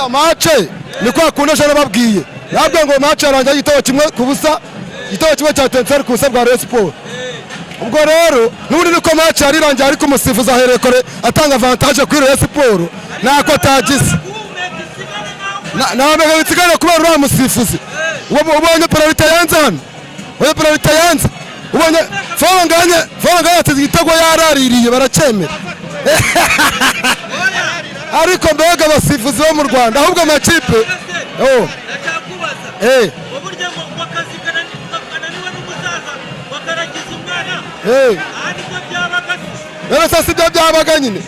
Oya, match ni kwa kundi ejo nababwiye, nabwiye ngo match yarangiye igitego 1-0, igitego kimwe cya Etincelles ku busa bwa Rayon Sport. Ubwo rero n'ubundi niko match yari irangiye, ariko umusifuzi ahereye kure atanga avantage kuri Rayon Sport, ntako atagize. Ntabwo bitsigana kubera uriya musifuzi. Ubonye penalty yanze hano, ubonye penalty yanze, ubonye Fall Ngagne. Fall Ngagne yatsinze igitego yaraririye, baracyemera. Ariko mbega abasifuzi bo mu Rwanda! Ahubwo amakipe, oh. Ndacyakubaza. Uburyo ngo akazi kananiwe n'umusaza bakaragiza umwana. Aha nibyo byabaga se? Rero se si byo byabaga nyine.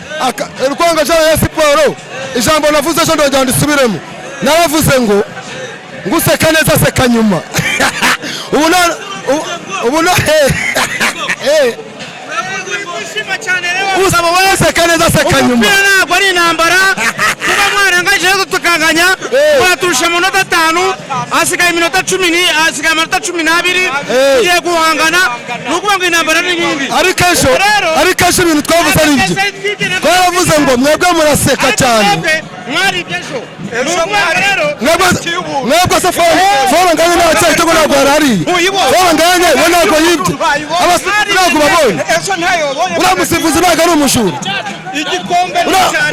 Rwanga jana ya siporo, ijambo navuze ejo ndongera ndisubiremo. Naravuze ngo nguseka neza seka nyuma. Ubu na Wishima cyane rero. Useka neza seka nyuma. Umupira ntabwo ari intambara. Kuba mwaranganyije tukanganya, muraturusha amanota 5, hasigaye iminota 10 ni hasigaye amanota 12. Tugiye guhangana, ni ukuvuga ngo intambara ni nk'indi. Ariko ejo Rero- ariko ejo ibintu twavuze ari ibyo. Twaravuze ngo mwebwe muraseka cyane. Mwaribye ejo, ni ukuvuga ngo rero Mwebwe se Fall Ngagne nta cyaha, igitego ntabwo yarariye. Fall Ngagne we ntabwo yibye, abasifuzi ntabwo babonye. Ejo ntayo wabonye. Uriya musifuzi ntabwo ari umujura. Igikombe.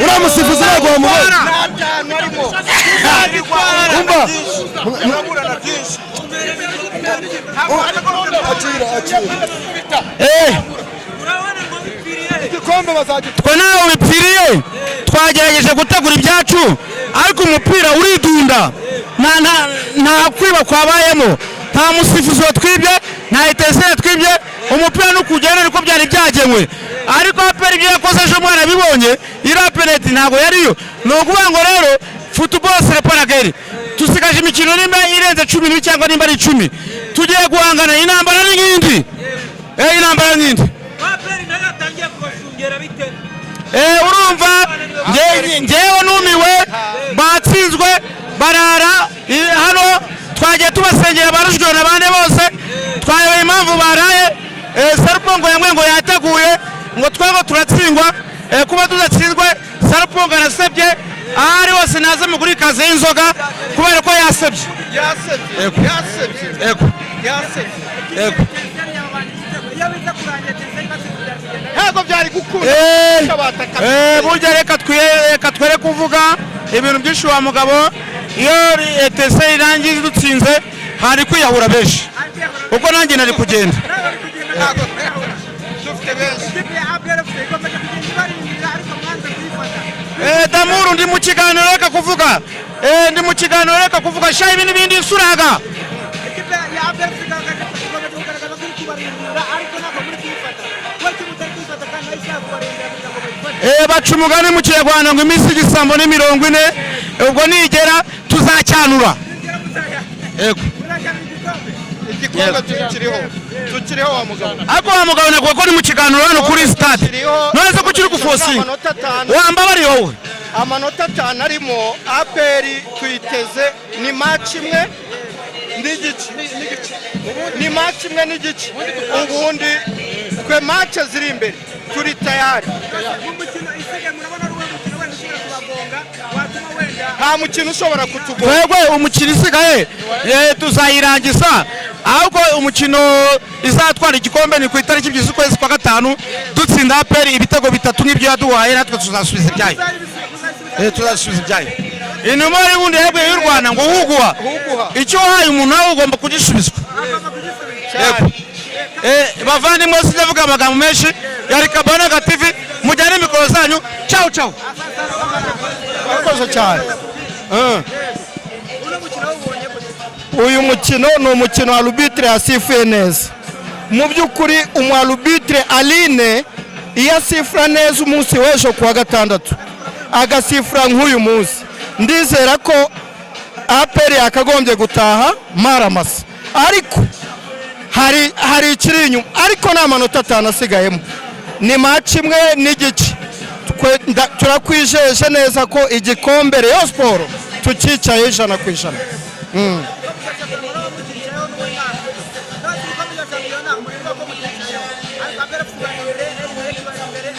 Uriya musifuzi ntabwo wamubonye. Nta byana arimo. Umva. Turaburana byinshi. Akira, akira. Urabona ngo bipfiriye he? Igikombe bazagitwara. Twe ntaho bipfiriye, twagerageje gutegura ibyacu, ariko umupira uridunda. Nta kwiba kwabayemo, nta musifuzi watwibye, nta Etincelles yatwibye. Umupira ni ukugenda niko byari byagenwe. Ariko APR ibyo yakoze ejo mwarabibonye, iriya penalty ntabwo yariyo. Ni ukuvuga ngo rero football, c'est pas la guerre. Tusigaje imikino nimba irenze 12 cyangwa nimba ari 10, tugiye guhangana. Intambara ni nk'indi, intambara ni nk'indi. APR nayo yatangiye kubashungera bite? Urumva ngewe numiwe, batsinzwe barara hano, twagiye tubasengera barujwe na bane bose, twayoboye impamvu baraye. Sarupongo yamwe ngo yateguye ngo twebwe turatsindwa. Kuba tudatsinzwe, Sarupongo arasebye. Aho ari hose naze mugure ikaze y'inzoga kubera ko yasebye. Yasebye, yasebye. Yego. Yasebye. Yego. Ntabwo byari gukunda. Burya reka twere kuvuga ibintu byinshi wa mugabo. Iyo Etincelles irangiye dutsinze, hari kwiyahura benshi, kuko nanjye nari kugenda. Dufite benshi. Damuru, ndi mu kiganiro, reka kuvuga. Ndi mu kiganiro, reka kuvuga sha ibi n'ibindi suraga. Ikipe ya APR ikomeje kugaragaza ko iri kubarindira, ariko ntabwo muri kuyifata. We mutari kuyifata kandi nayo ishaka kubarindira kugira ngo bayifate? Baca umugani mu Kinyarwanda ngo iminsi y'igisambo ni 40. Ubwo nigera tuzacyanura. Yego. Murajyana igikombe. Igikombe tukiriho, tukiriho wa mugabo. Ariko wa mugabo, nakuvuga ko ni mu kiganiro hano kuri stade. Tukiriho. None se ko ukiri gufosinga? Amanota 5. Wambabariye wowe. Amanota 5 arimo. APR tuyiteze, ni match imwe n'igice, ni match imwe n'igice. Ubundi twe match ziri imbere turi tayari. Mu mukino isigaye, murabona ari uwo mukino wenda ushobora kubagonga, watuma wenda Nta mukino ushobora kutugonga. Twebwe umukino isigaye tuzayirangiza. Ahubwo umukino izatwara igikombe ni ku itariki 2 z'ukwezi kwa gatanu, dutsinda APR ibitego bitatu nk'ibyo yaduhaye, natwe tuzasubiza ibyayo. Tuzasubiza ibyayo. Inuma y'ubundi yabwiye y'u Rwanda ngo huguha. Huguha. Icyo wahaye umuntu nawe ugomba kugisubizwa. Yego. Bavandimwe, sindavuga amagambo menshi. Yari Kabanaga TV, mujyane mikoro zanyu. Ciao ciao. Murakoze cyane. Uyu mukino ni umukino arbitre yasifuye neza. Mu by'ukuri umu arbitre Aline iyo asifura neza umunsi w'ejo kuwa gatandatu, agasifura nk'uyu munsi, ndizera ko APR yakagombye gutaha maramasa. Ariko hari ikiri inyuma, ariko ni amanota 5 asigayemo, ni match imwe n'igice. Turakwijeje neza ko igikombe Rayon Sport tucyicaye 100%. Mukiricayeho n'uwo mwaka none igikombe cya shampiyona, muribuka ko mukiricayeho, ariko APR FC bari imbere, Emelec bari imbere.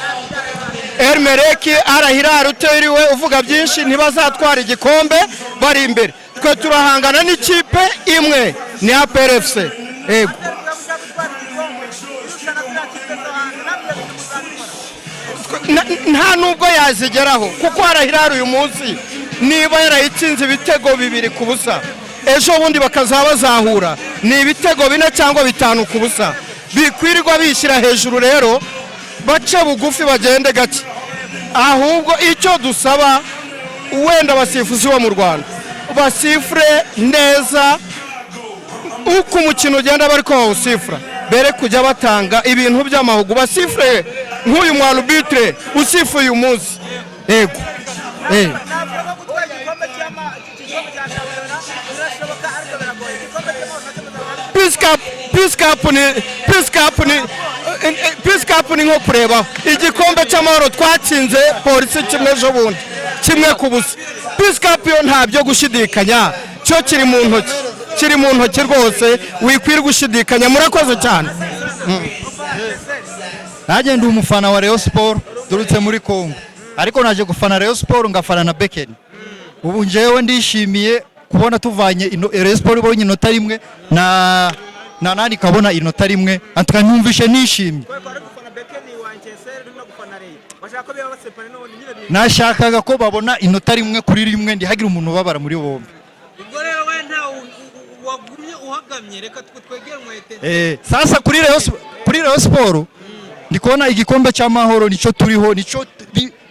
Elmereki arahirara utiriwe uvuga byinshi, ntibazatwara igikombe bari imbere. Twe turahangana n'ikipe imwe, ni APR FC. Yego. Mushaka gutwara igikombe irusha na ziriya kipe zo hanze, namwe ibyo bintu muzabikora? Nta nubwo yazigeraho, kuko arahirara uyu munsi niba yarayitsinze ibitego 2-0, ejo bundi bakazaba bazahura ni ibitego 4 cyangwa 5-0. Bikwirirwa bishyira hejuru rero, bace bugufi, bagende gake. Ahubwo icyo dusaba wenda abasifuzi bo mu Rwanda, basifure neza uko umukino ugenda, bari ko bawusifura mbere kujya batanga ibintu by'amahugu. Basifure nk'uyu mu arbitre usifuye uyu munsi. Yego. Navuga ko gutwara igikombe cya shampiyona birashoboka, ariko biragoye. Igikombe cy'amahoro nacyo muzabona? Peace Cup, Peace Cup ni Peace Cup, ni Peace Cup, ni nko kurebaho. Igikombe cy'amahoro twatsinze Polisi kimwe ejo bundi, 1-0. Peace Cup yo nta byo gushidikanya, cyo kiri mu ntoki, kiri mu ntoki rwose, wikwirwa ushidikanya. Murakoze cyane. Nanjye ndi umufana wa Rayon Sport, turutse muri Congo, ariko naje gufana Rayon Sport, ngafana na Bekeni. Ubu njyewe ndishimiye kubona tuvanye Rayon Sport ibonye inota rimwe na nani kabona inota rimwe, antuka numvishe nishimye. Kubera ko ari gufana Bekeni wa Etincelles, uri no gufana Rayon, bashaka ko biba basepare n'ubundi nyine Nashakaga ko babona inota 1-1, ndihagire umuntu ubabara muri bombi. Ubwo rero we nta wagumye uhagamye, reka twe twegere mu Etincelles. Sasa kuri Rayon Sport ndi kubona igikombe cy'amahoro nicyo turiho,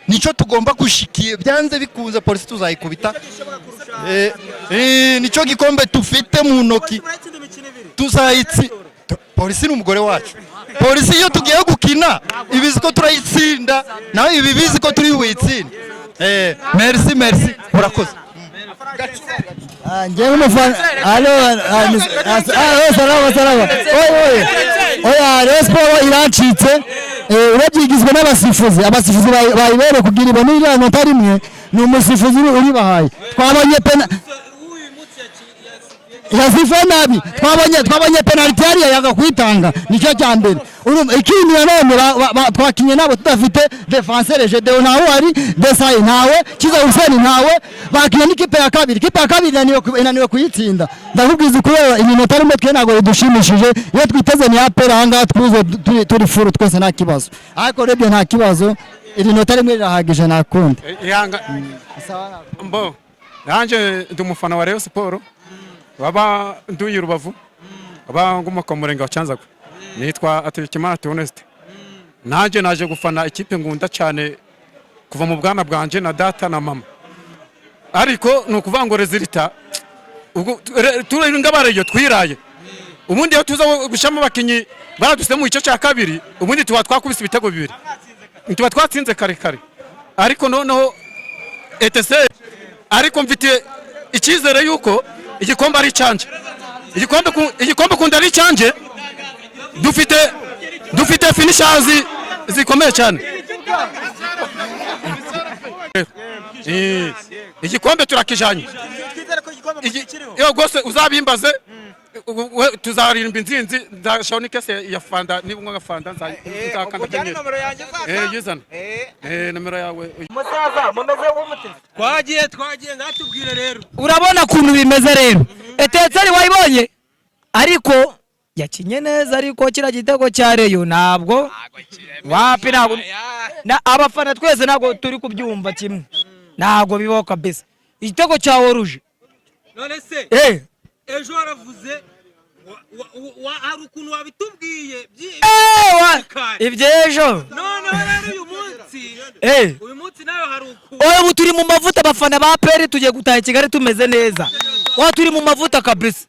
nicyo tugomba gushikiye byanze bikunze. Polisi tuzayikubita. Gishoboka kurusha. Nicyo gikombe tufite mu ntoki. Murayitsinda imikino ibiri. Tuzayitsi Polisi ni umugore wacu. Polisi iyo tugiye gukina ibizi ko turayitsinda, nawe ibi bizi ko turi buyitsinde. Merci, merci, murakoze. Njyewe umufana, alo, alo, salama, salama. Oye, oye, oya, Rayon Sport irancitse. Urebye igizwe n'abasifuzi. Abasifuzi bayibereye kugira ibone iriya nota rimwe, ni umusifuzi uribahaye. Twabonye pena yasifuye nabi, twabonye penaliti hariya yanga kuyitanga, nicyo cya mbere. Urumva, ikindi nanone twakinye nabo tudafite défenseur. Gedeon ntawe uhari, Desaye ntawe, Kiza Hussein ntawe. Bakinye n'ikipe ya kabiri, ikipe ya kabiri inaniwe kuyitsinda. Ndakubwiza ukuri, iminota rimwe twe ntabwo bidushimishije. Iyo twiteze ni APR ahangaha twuze turi full twese, nta kibazo. Ariko urebye nta kibazo, iri nota rimwe rirahagije, nta kundi. Ihanga mbo nanjye ndi umufana wa Rayon Sport, baba nduye Rubavu, baba ngumuka mu murenge wa Cyanzarwe, nitwa Ategekimana Theoneste. Nanjye naje gufana ikipe ngunda cyane kuva mu bwana bwanje na data na mama, ariko ni ukuvuga ngo résultat ubwo turi ngabarayo twiraye. Ubundi iyo tuza gushyiramo abakinnyi baraduse mu gice cya kabiri, ubundi tuba twakubise ibitego bibiri, tuba twatsinze kare kare. Ariko noneho Etincelles, ariko mfite icyizere yuko igikombe ari icyanjye. Igikombe kunda ari icyanjye. Dufite finishers zikomeye cyane. Igikombe turakijanye. Twizere ko igikombe kiriho. Iyo rwose uzabimbaze, tuzaririmba inzinzi, nzashiraho n'ikese ya fanta. Niba unywa fanta nzakanda Ujyane akanyenyeri. Nomero yanjye sasa. Yizana. Nomero yawe. Musaza, mumeze gute? Twagiye, twagiye, ngatubwire rero. Urabona ukuntu bimeze rero, Etincelles wayibonye, ariko yakinye neza, ariko kiriya gitego cya Rayon ntabwo, wapi, ntabwo na abafana twese ntabwo turi kubyumva kimwe, ntabwo bibaho kabisa, igitego cya oruje. None se ejo waravuze hari ukuntu wabitubwiye Iby'ejo. Noneho rero uyu munsi uyu munsi nawe hari ukuntu Oya, ubu turi mu mavuta. Abafana ba APR tugiye gutaha i Kigali tumeze neza, wa turi mu mavuta kabisa.